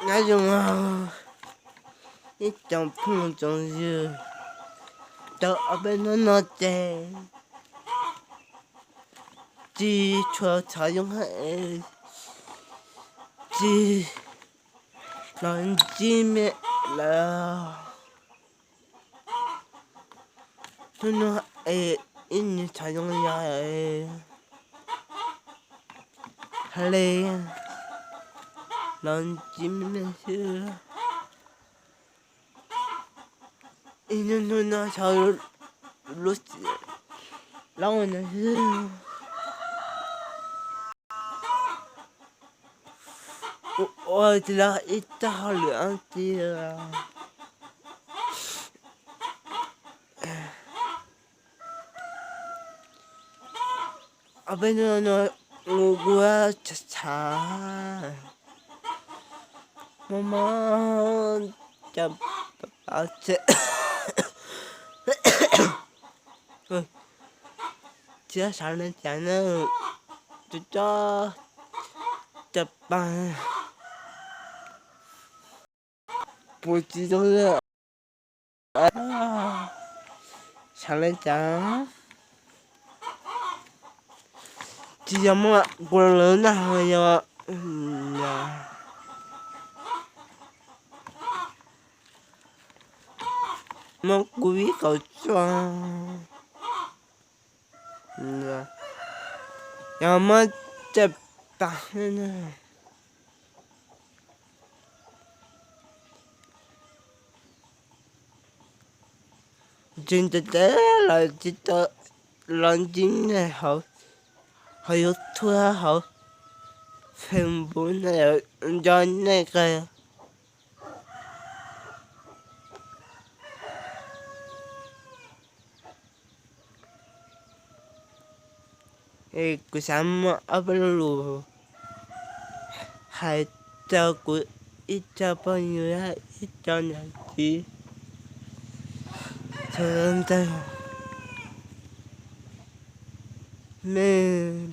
Nyob zoo ib tsoom phooj tsoom ywg, tau ob peb hnub no ces tsis tshua txhov yoog es tsis los ntsib me lawm. Hnub no es ib nyuag txhov yoog yog hle los ntsib me xwb. Ib hnub hnub no txhov lub txiv laub no xwb. Ua tsis los ib tag hauj lwm tiag. Ob peb hnub no kuv tshav tshav, mob mob cov pas tsis xav li cas na, tsis tso cov pas puas tsis zoo li. Xav li cas tsis yog muaj kuv lawv na, yog muaj covid kaum cuaj, yog muab caj pas tsis ntev ntev los tsis tau los ntsib nej hauv YouTube, hauv Facebook, nco nej kawg. Es kuv xav muaj ob peb lo lus hais rau kuv ib co phooj ywg, ib co niam txiv sawv daws, mej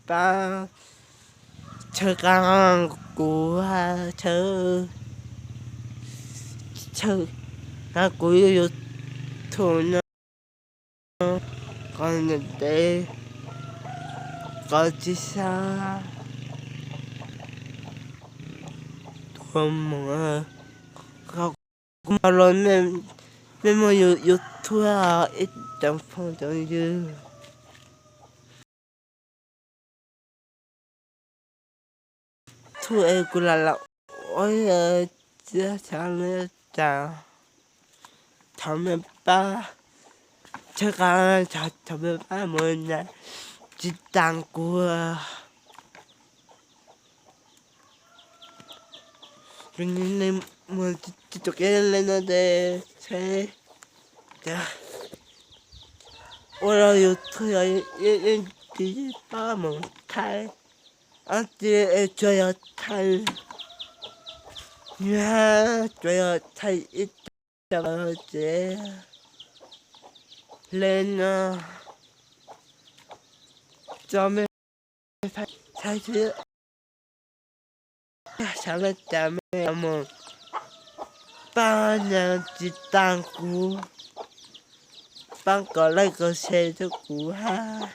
pab txhawb qab kuv, txhawb qab kuv YouTube no kom ntev, kom tsis sab tuag mus. Kuv los mej muaj YouTube ib tsoom phooj tsoom ywg. Thuj es kuv lam los ua txiab xav li cas, thov mej pab txhawb qab, thov mej pab mus tsis tas kuv. Mus tsis tus kev li no ces ua rau yus txhua yus yeej tsis pab mus thaij, ab tsi es tsuas yog thaij, tsuas yog thaij ib co tsev li no tso mej thaij xwb. Xav li cas mej mus pab nyeem tsis tas kuv, pab kom like kom share rau kuv hab.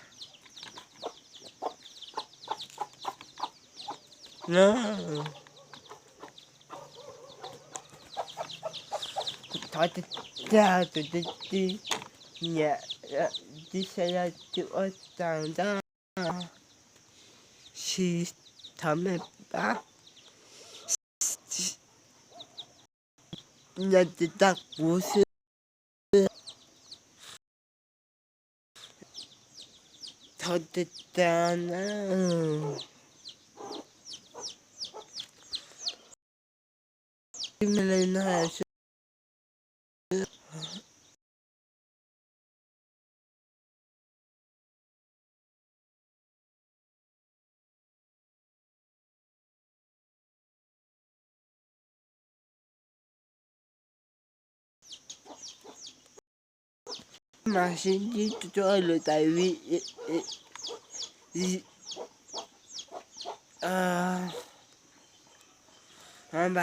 Thov tag tus tij nyiam tib xya yog tsis ua tsaug ntag, sis thov mej pab nyeem tsis tas kuv xwb. Thov tsis tas na. Mas sib ntsib rau lwm tais vi, Ib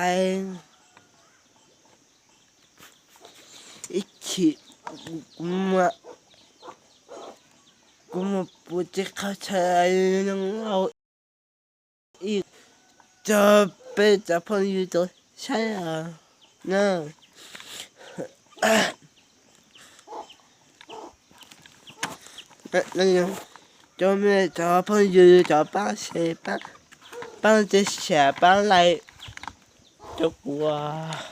chim kuv mus pw tsev qhov chaw ib, cov peb cov phooj ywg tau saib na. Cov me cov phooj ywg cov pab share, pab txhawb pab like rau kuv.